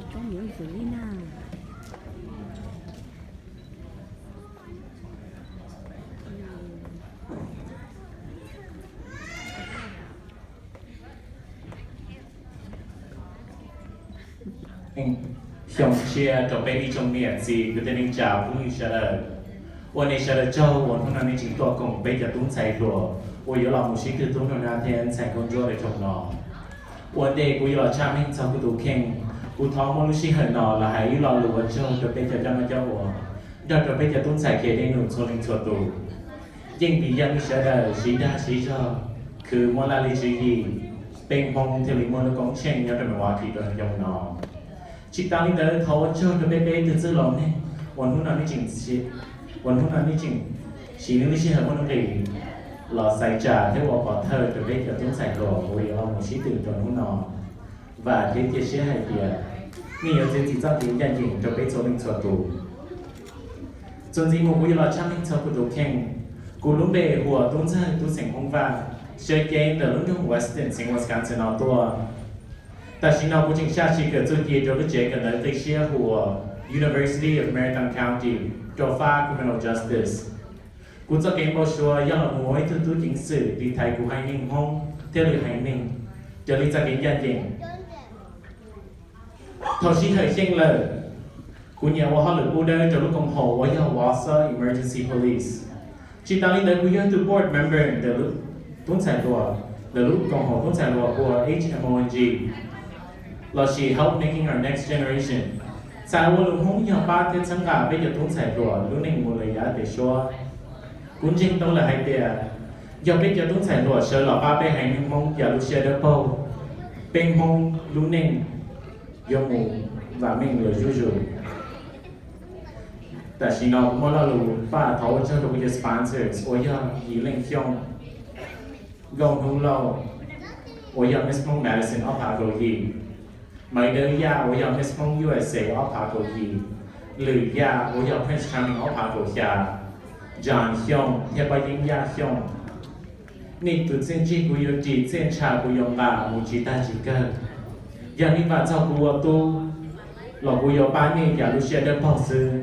Cov niam ntxim li na. Xyoo tshiab rau peb ib tsoom niam txiv kwv tij neej tsa phooj ywg sawv daws. Ua nej sawv daws tsaug uas hnub no nej tseem tuaj koom peb cov tub ntxhais hluas uas yuav los mus sib tw tub nug nab thiab ntxhais nkauj ntsuab lawv tsoom no. Ua ntej kuv yuav los tshaj meej txog kuv tus kheej, kuv thov muab lub sij hawm no los hais ib lo lus ua tsaug rau peb cov coj noj coj ua, nrog rau peb cov tub ntxhais kev dej num txhua leej txhua tus. Yeej vim yog nej sawv daws siv dag siv zog, khwv muaj laj lim tswv yim, peb Hmoob thiaj li muaj lub koob tsheej nyob rau Milwaukee rau xyoo no. Tsis tas li ntawd, thov ua tsaug rau peb peb tug txwj laus neeg uas hnub no nej tseem, uas hnub no nej tseem siv nej lub sij hawm muaj nuj nqis los xaiv tsam thiab ua pov thawj rau peb cov tub ntxhais hluas uas yuav los mus sib tw rau hnub no. Vam thiab cia siab hais tias nej yuav txiav txim txoj kev ncaj ncees rau peb txhua leej txhua tus. Txuas ntxiv mus kuv yuav los tshaj meej txog kuv tus kheej. Kuv lub npe hu ua Tub Ntxawg Tub Xeem Hmoob Vaj, sawv cev ntawm lub nroog Weston xeev Wisconsin no tuaj. Tam sim no kuv tseem saj sim kawm txuj ci rau lub tsev kawm ntawv qib siab hu ua University of Maritime County rau fab Criminal Justice. Kuv txoj kev npau suav yog los mus ua ib tug tub ceev xwm tiv thaiv kuv haiv neeg Hmoob thiab lwm haiv neeg raws li txoj kev ncaj ncees. Thaum sij hawm xyeej lawm, kuv nyiam ua hauj lwm pub dawb rau lub koom haum uas yog Wausau Emergency Police. Tsis tas li ntawd kuv yog ib tug board member ntawm lub tub ntxhais hluas, ntawm lub koom haum tub ntxhais hluas hu ua H M O N G, lossis Help Making Our Next Generation. Txhais ua lus Hmoob yog pab thiab txhawb nqa peb cov tub ntxhais hluas lub neej mus lawm yav pem suab. Kuv ntseeg tau lawm hais tias yog peb cov tub ntxhais hluas sawv los pab peb haiv neeg Hmoob yav lub siab dawb paug, peb Hmoob lub neej yuav mus vam meej lawm zuj zus. Tam sim no kuv muaj lo lus pab thov ua tsaug rau kuv cov sponsors uas yog Yim Leej Xyooj, Nkauj Hnub Lauj uas yog Miss Hmoob Madison ob phav kaum yim, Maiv Dawb Yaj uas yog Miss Hmoob U S A ob phav kaum yim, Lwm Yaj uas yog Prince Charming ob phav kaum xya, John Xyooj thiab Paj Yeeb Yaj Xyooj. Nej tus txiaj ntsig kuv yuav ris, txiaj ntsha kuv yuav nqa mus tsis tag tsis kawg. Yog nej vam txog kuv ua tub los kuv yuav pab nej yav lub siab dawb paug xwb.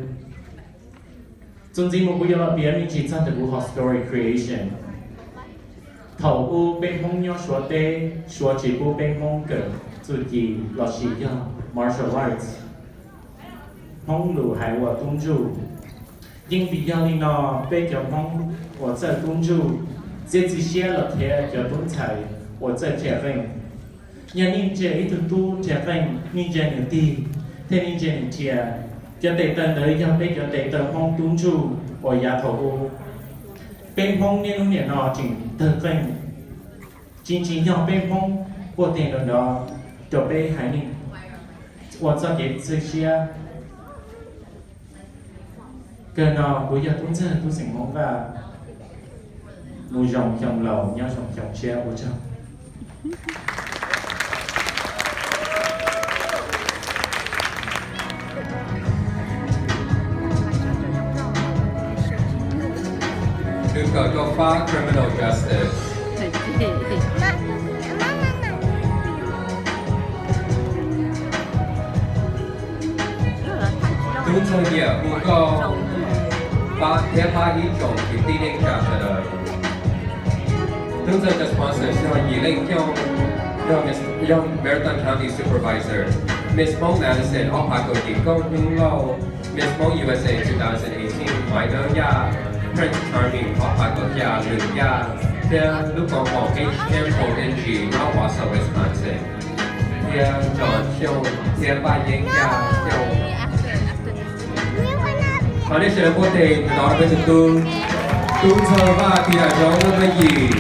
Txuas ntxiv mus kuv yuav los piav me ntsis txog ntawm kuv hom story creation. Thaum ub peb Hmoob nyob Suav teb, Suav tsis pub peb Hmoob kawm txuj ci lossis yog martial arts, Hmoob lus hais ua tub ntsuj. Yeej vim yog li no peb cov Hmoob uas txawj tub ntsuj txiav txim siab los qhia cov tub ntxhais uas txawj nrhiav qeej. Yog nej ntsia ib tug tub nrhiav qeej, nej ntsia nws tig thiab nej ntsia nws nrhiav, cov tes taw ntawd yog peb cov tes taw Hmoob tub ntsuj uas yav thaum ub. Peb Hmoob niaj hnub nim no tseem tawg qeej, tsis tsim nyog peb Hmoob quaj teg nrov nrov rau peb haiv neeg ua txoj kev txhawj siab. Kawg no kuv yog Tub Ntxawg Tub Xeem Hmoob Vaj, mus zoo xyoo laus nyob zoo xyoo tshiab, ua tsaug. Tus kawm rau fab criminal justice. Tub Ntxawg Nyiam hu nkauj, pab thiab pab ib tsoom kwv tij neej tsa sawv daws. Tub Ntxawg cov sponsors yog Yim Leej Xyooj, yog Miss, yog Marathon County Supervisor, Miss Hmoob Madison ob phav kaum yim, Nkauj Hnub Lauj, Miss Hmoob U S A two thousand eighteen, Maiv Dawb Yaj, Prince Charming ob phav kaum xya, Lwm Yaj, thiab lub koom haum H M O N G nyob Wausau, Wisconsin, thiab John Xyooj thiab Paj Yeeb Yaj Xyooj. Thov nej sawv daws npuaj tes ntawm no rau peb tus tub, Tub Ntxawg Vaj Tis Yam Zoo Naj Yim.